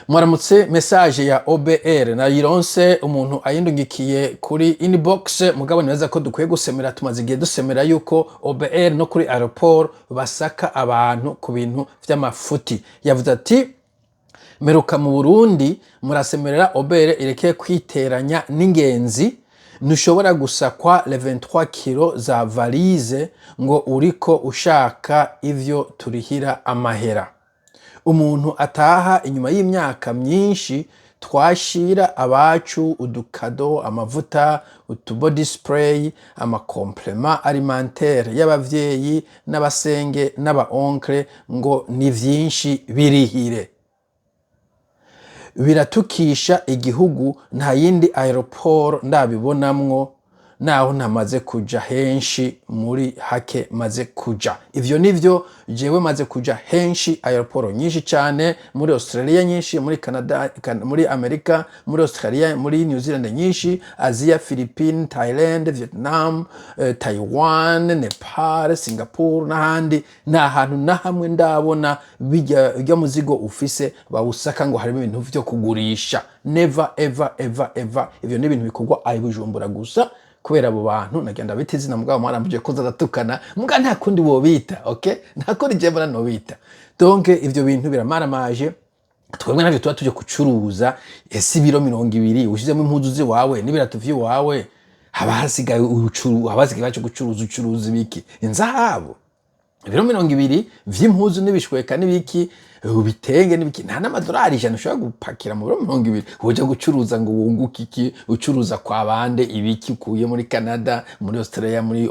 Mwaramutse. Message ya OBR nayironse, umuntu ayindungikiye kuri inbox, mugabo nibaza ko dukwiye gusemera. Tumaze igihe dusemera yuko OBR no kuri aéroport basaka abantu ku bintu vy'amafuti. Yavuze ati: "Meruka mu Burundi, murasemerera OBR irekeye kwiteranya n'ingenzi. Ntushobora gusakwa les 23 kilo za valise ngo uriko ushaka ivyo turihira amahera. Umuntu ataha inyuma y'imyaka myinshi, twashira abacu udukado, amavuta, utubody spray, amacompléments alimentaire y'abavyeyi n'abasenge n'aba oncle, ngo ni vyinshi birihire. Biratukisha igihugu. Nta yindi aéroport ndabibonamwo, naho ntamaze kuja henshi. Muri hake maze kuja, ivyo nivyo, jewe maze kuja henshi, aéroport nyinshi cyane, muri Australia nyinshi, muri Canada, muri Amerika, muri Australia, muri New Zealand nyinshi, Asia, Philippines, Thailand, Vietnam, Taiwan, Nepal, Singapore n'ahandi. Nta hantu na hamwe ndabona bijya muzigo ufise bawusaka ngo harimo ibintu vyo kugurisha. Never ever ever ever. Ivyo ni ibintu bikorwa ari Bujumbura gusa, kubera abo bantu nagenda bita izina, mugabo mwarambuje ko zadatukana, muga nta kundi wobita. Okay, nta kundi je mbona nobita. Donc ivyo bintu biramaramaje. Twebwe navyo tuba tuje kucuruza. Ese ibiro 20 ushizemo impuzu ziwawe n'ibirato vy'iwawe, haba hasigaye haba hasigaye baco gucuruza? Ucuruza ibiki? Inzahabu? Ibiro 20 vy'impuzu n'ibishweka n'ibiki, ibitenge n'ibiki, nta n'amadolari 100 ushobora gupakira mu biro 20. Uja gucuruza ngo wunguke iki? Ucuruza kwa bande? Ibiki ukuye muri Canada, muri Australia, muri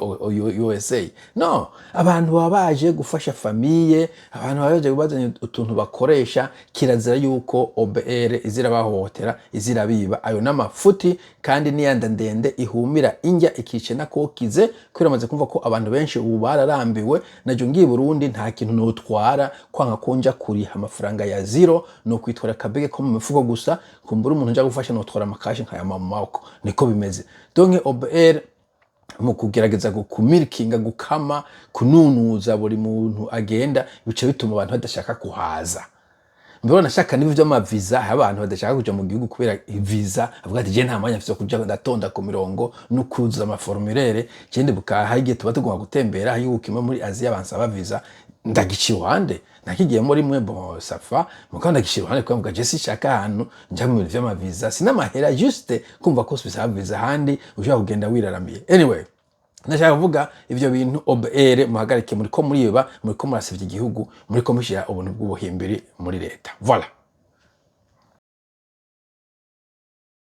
USA? No abantu baba baje gufasha famille, abantu baba baje bazanye utuntu bakoresha. Kirazira yuko OBR izirabahohotera, izirabiba. Ayo n'amafuti, kandi n'iyanda ndende ihumira injya ikice nakokize, kubera amaze kumva ko abantu benshi ubu bararambiwe. Najo ngiye i Burundi, nta kintu notwara, kwanga ko nja kuriha amafaranga ya zero, no kwitwara akabege ko mu mifuko gusa. Kumbura umuntu nja gufasha, notwara amakashi nkayama mu maboko. Niko bimeze. Donc OBR mu kugerageza kumirikinga, gukama, kununuza buri muntu agenda, bica bituma abantu badashaka kuhaza. Mbona nashaka n'ibyo vy'amaviza, hari abantu badashaka kuja mu gihugu kubera visa. Avuga ati: "Je nta mwanya mfise wo kuja ndatonda ku mirongo no kuzuza amaformulaire." Je ndibuka hari igihe tuba tugomba gutembera hari kimwe muri Aziya, bansaba visa, ndagica iruhande. Nakigiyemo rimwe, bon, ça va, mugabo ndagica iruhande kuko mvuga: "Je sinshaka ahantu nja mu bintu vy'amaviza, sinamahera, juste kumva ko bisaba visa ahandi ushobora kugenda wiraramiye." Anyway, ndashaka kuvuga ivyo bintu OBR muhagarike. Muriko muriba, muriko murasivya igihugu, muriko mushira ubuntu bw'ubuhimbiri muri leta. Voilà.